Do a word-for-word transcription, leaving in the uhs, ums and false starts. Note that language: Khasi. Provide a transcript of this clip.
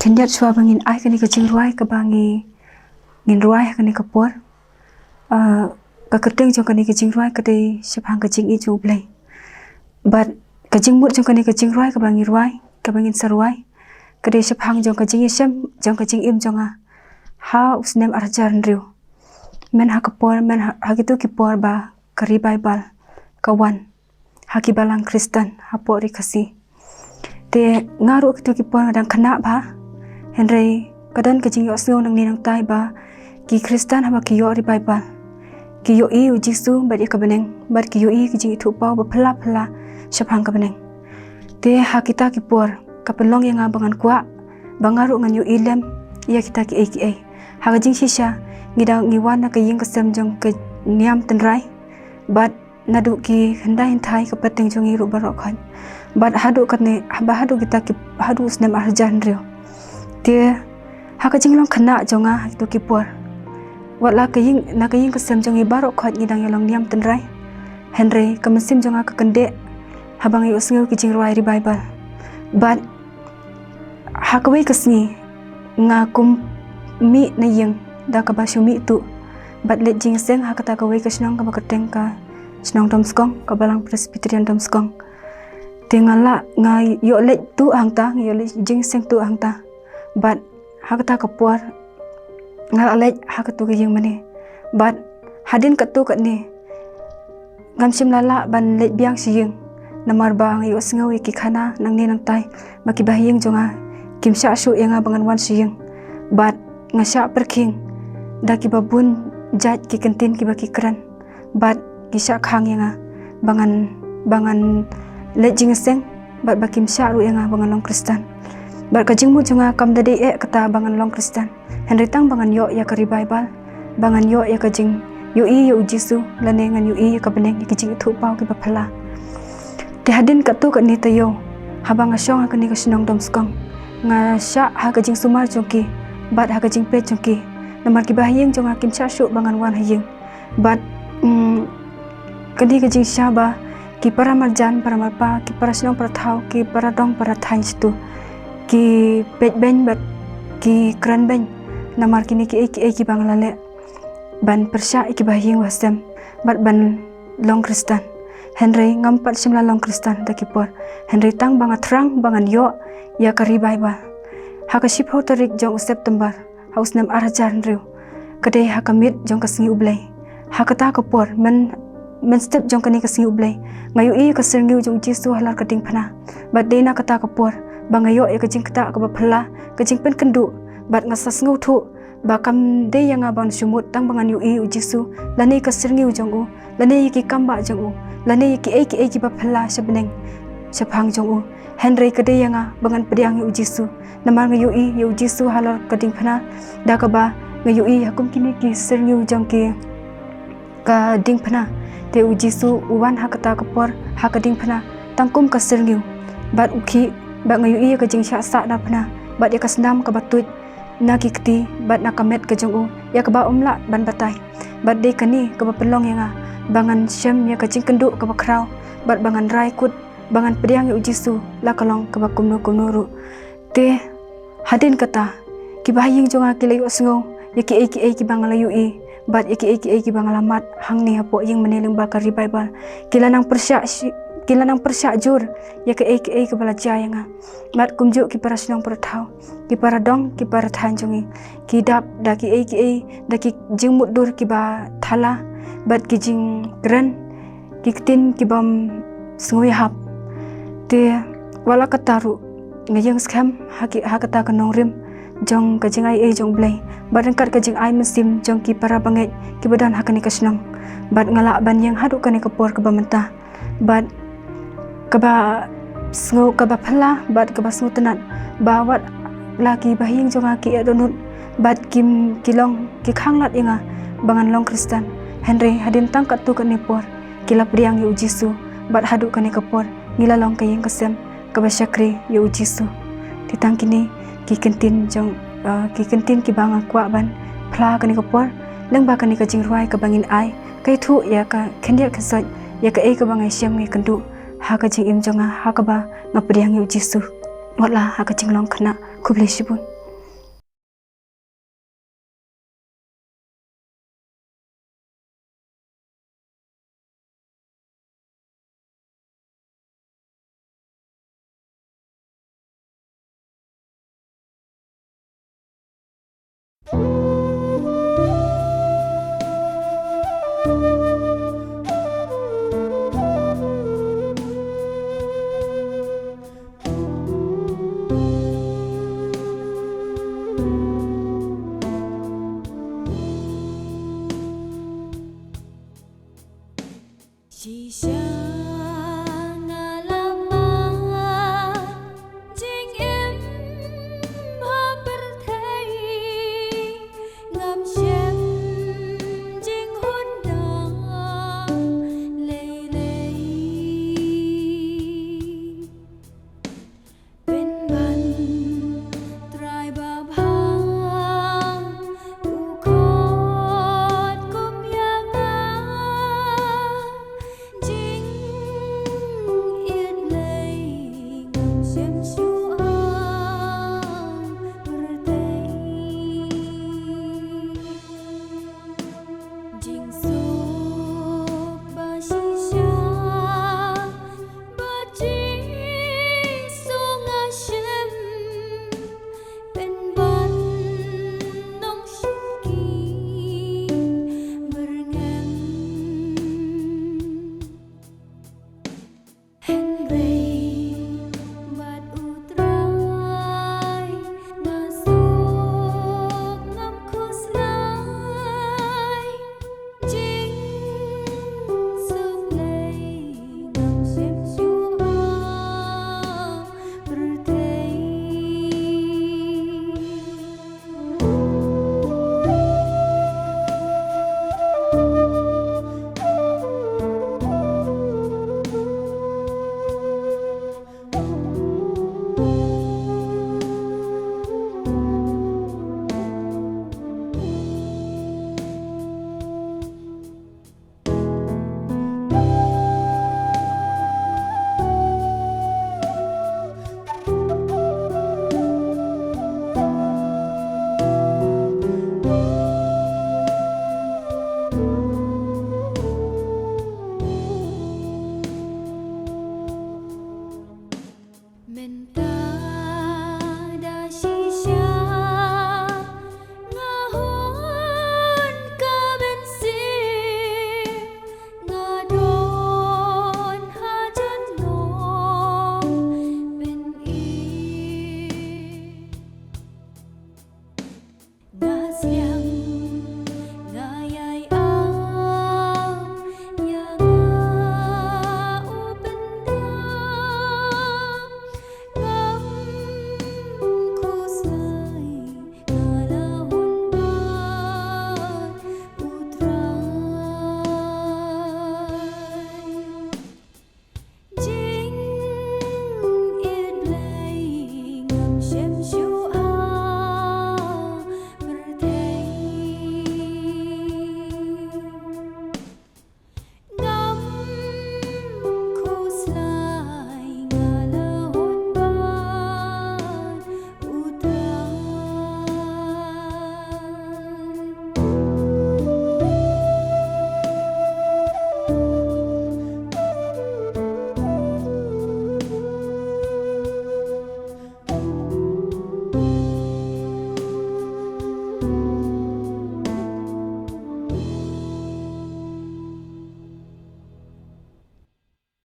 Ngiat shuwa ba ngin ai kane ka jingrwai kaba ngi ngin rwai ha kane ka por. Ah, ka kyrteng jong kane ka jingrwai ka dei shaphang ka jingïeit jong U Blei. Bad ka jingmut jong kane ka jingrwai kaba ngi rwai, kaba ngin sa rwai, ka dei shaphang jong ka jingïashem jong ka jingim jong nga ha u snem ar hajar hynriew. Men ha ka por, men ha, ha kito ki por ba ka revival ka wan ha ki balang Khristan hapoh Ri Khasi. Te nga ruh kito ki por nga dang khynnah bha. Hynrei ka don ka jingïohsngew nangne nangtai ba ki Khristan haba ki ïoh revival, ki ïohi ïa u Jisu bad ïa ka bneng, bad ki ïohi ka jingithuhpaw ba phylla phylla shaphang ka bneng. Te ha kita ki por ka pynlong ïa nga ba ngan kwah ba nga ruh ngan ïohi lem ïa kita kiei kiei. Ha ka jingshisha ngi dang ngi wan na ka ïing ka sem jong ka niam tynrai, bad naduh ki hyndai hynthai ka pateng jong ngi ruh baroh khoit. Bad haduh katne, ba haduh kita ki, haduh u snem ar hajar hynriew. Te ha ka jinglong khynnah jong nga ha kito ki por, wat la ka ïing, na ka ïing ka sem jong ngi baroh khoit ngi dang ïalong niam tynrai. Hynrei ka mynsiem jong nga ka kyndeh haba nga ïohsngew ki jingrwai revival. Bad ha kawei ka sngi nga kum mih na ïing da kaba shu mih tuh bad leit jingïaseng ha kata kawei ka shnong kaba kyrteng ka shnong Domskong, ka balang Presbyterian Domskong. Te nga lah, nga ïoh leit tuh hangta, nga ïoh leit jingïaseng tuh hangta. Bad ha kata ka por nga lah leit ha katu ka ïing mane. Bad hadien katu katne ngam shym la lah ban leit biang sha ïing, namar ba nga ïohsngew ïa ki khana nangne nangtai ba ki bahaïing jong nga kim shah shuh ïa nga ba ngan wan sha ïing. Bad nga shah pyrkhing da kiba bun jait ki kyntien kiba ki kren, bad ki shah khang ïa nga ba ngan, ba ngan leit jingïaseng, bad ba kim shah ruh ïa nga ba ngan long Khristan. Bad ka jingmut jong nga kam da dei eh kata ba ngan long Khristan, hynrei tang ba ngan ïoh ïa ka revival, ba ngan ïoh ïa ka jingïohi ïa u Jisu, lane ngan ïohi ïa ka bneng, ïa ka jingithuhpaw kiba phylla. Te hadien katu katne taïew, haba nga shong ha kane ka shnong Domskong, nga shah ha ka jingsumar jong ki bad ha ka jingpeit jong ki, namar ki bahaïing jong nga kim shah shuh ba ngan wan ha ïing. Bad, mm, kane ka jingshisha ba ki para marjan, para marpa, ki para shnong para thaw, ki para dong para thaiñ shatu ki peitbeiñ bad ki krenbeiñ namar kine kiei kiei kiba nga la leh ban pyrshah ïa ki bahaïing bahasem bad ban long Khristan. Hynrei ngam pat shym la long Khristan da ki por, hynrei tang ba nga thrang ba ngan ïoh ïa ka revival ha ka shiphew tarik jong u September ha u snem ar hajar hynriew, ka dei ha ka miet jong ka sngi U Blei. Ha kata ka por, myn, mynstep jong kane ka sngi U Blei, nga ïohi ïa ka syrngiew jong u Jisu halor ka diengphna. Bad dei na kata ka por ba nga ïoh ïa ka jingktah kaba phylla, ka jingpynkynduh, bad nga sa sngewthuh ba kam dei ïa nga ban shu mut tang ba ngan ïohi u Jisu, lane ka syrngiew jong u, lane ïa ki kambah jong u, lane ïa kiei kiei kiba phylla sha bneng shaphang jong u. Hynrei ka dei ïa nga ba ngan pdiang ïa u Jisu, namar nga ïohi ïa u Jisu halor ka diengphna, da kaba nga ïohi ha kum kine ki syrngiew jong ki ka diengphna. Te u Jisu u wan ha kata ka por ha ka diengphna tang kum ka syrngiew, bad u khih, bad nga ïohi ïa ka jingshah sah na phna, bad ïa ka snam kaba tuid na ki kti bad na ka met ka jong u, ïa kaba um lah ban batai. Bad dei kane kaba pynlong ïa nga ba ngan shem ïa ka jingkynduh kaba khraw, bad ba ngan rai kut ba ngan pdiang ïa u Jisu la ka long kaba kumno kumno ruh. Te hadien kata, ki bahaïing jong nga ki la ïohsngew ïa kiei kiei kiba nga la ïohi, bad ïa kiei kiei kiba nga la mad hangne hapoh ïing mane lyngba ka revival. Ki la nang pyrshah shi-, ki la nang pyrshah jur ïa kiei kiei kiba la jia ïa nga. Bad kumjuh ki para shnong para thaw, ki para dong, ki para thaiñ jong ngi, ki dap da kiei kiei, da ki jingmutdur kiba thala, bad ki jingkren ki ktien kibym sngewhap. Te wat la katta ruh, nga ïeng skhem ha ki, ha kata ka nongrim jong ka jingaiei jong U Blei, bad ryngkat ka jingai mynsiem jong ki para bangeit kiba don ha kane ka shnong. Bad nga lah ban ïeng haduh kane ka por kaba mynta. Bad kaba sngew, kaba phylla bad kaba sngewtynnat ba wat la ki bahaïing jong nga ki ïeh dohnud bad kim, ki long, ki khanglad ïa nga ba ngan long Khristan, hynrei hadien tang katto katne por ki la pdiang ïa u Jisu, bad haduh kane ka por ngi la long ka ïing ka sem kaba shakri ïa u Jisu. Te tang kine ki kyntien jong, ah, ki kyntien kiba nga kwah ban phla kane ka por lyngba kane ka jingrwai kaba ngin ai, ka ïathuh ïa ka khyndiat khynsoit ïa kaei kaba nga ïashem nga ïakynduh ha ka jingim jong nga, ha kaba nga pdiang ïa u Jisu. Wat la ha ka jinglong khynnah. Khublei shibun.